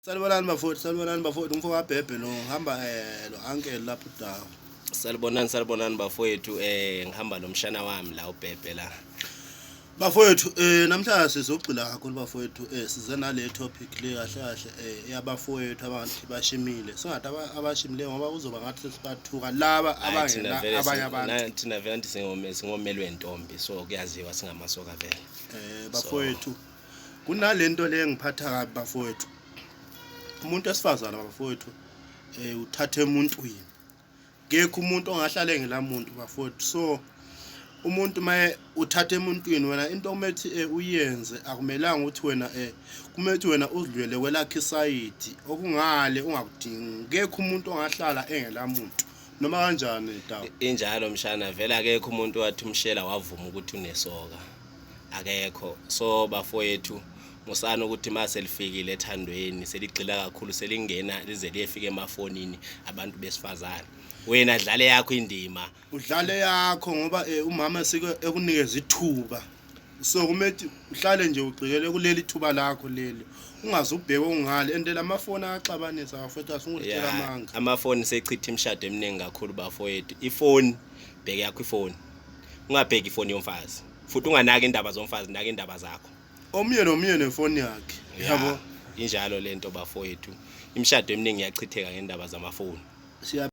Salibonani bafowethu, salibonani bafowethu, umfo kaBhebhe lo ngihamba lo uncle lapho udawo. Salibonani, salibonani bafowethu, ngihamba nomshana wami la uBhebhe la. Bafowethu, namhlanje sizogxila kakhulu bafowethu, size nale topic le kahle kahle yabafowethu abantu bashimile. Singathi abashimile ngoba kuzoba ngathi sesibathuka laba abangena abanye abantu. Thina vele anti singomelwe ntombi, so kuyaziwa singamasoka vele. Bafowethu, kunalento le engiphatha kabi bafowethu. Umuntu wesifazane bafowethu uthatha emuntwini. Kekho umuntu ongahlala engelamuntu bafowethu. So umuntu maye uthatha emuntwini wena into omethi uyenze akumelanga ukuthi wena kumele wena uzilwele kwelakhe isayidi okungale ungakudingi. Kekho umuntu ongahlala engelamuntu noma kanjani dawo. Injalo mshana, vele akekho umuntu wathi umshela wavuma ukuthi unesoka. Akekho. So bafowethu, musana ukuthi mase lifikile ethandweni seligxila kakhulu, selingena lize liyefika emafonini abantu besifazane. Wena dlale yakho indima, udlale yakho ngoba umama sike ekunikeza ithuba, so kumele uhlale nje ugxilele kuleli thuba lakho leli, ungaze ubheke ongale. And lamafoni ayaxabanisa bafowethu, asingutshela amanga. Amafoni sechitha imishado eminingi kakhulu bafowethu. Ifoni, bheke yakho ifoni, ungabheki ifoni yomfazi, futhi unganaki indaba zomfazi, naka indaba zakho. Omunye nomunye nefoni yakhe, yabo. Injalo lento bafowethu, imishado eminingi iyachitheka ngendaba zamafoni. Siya.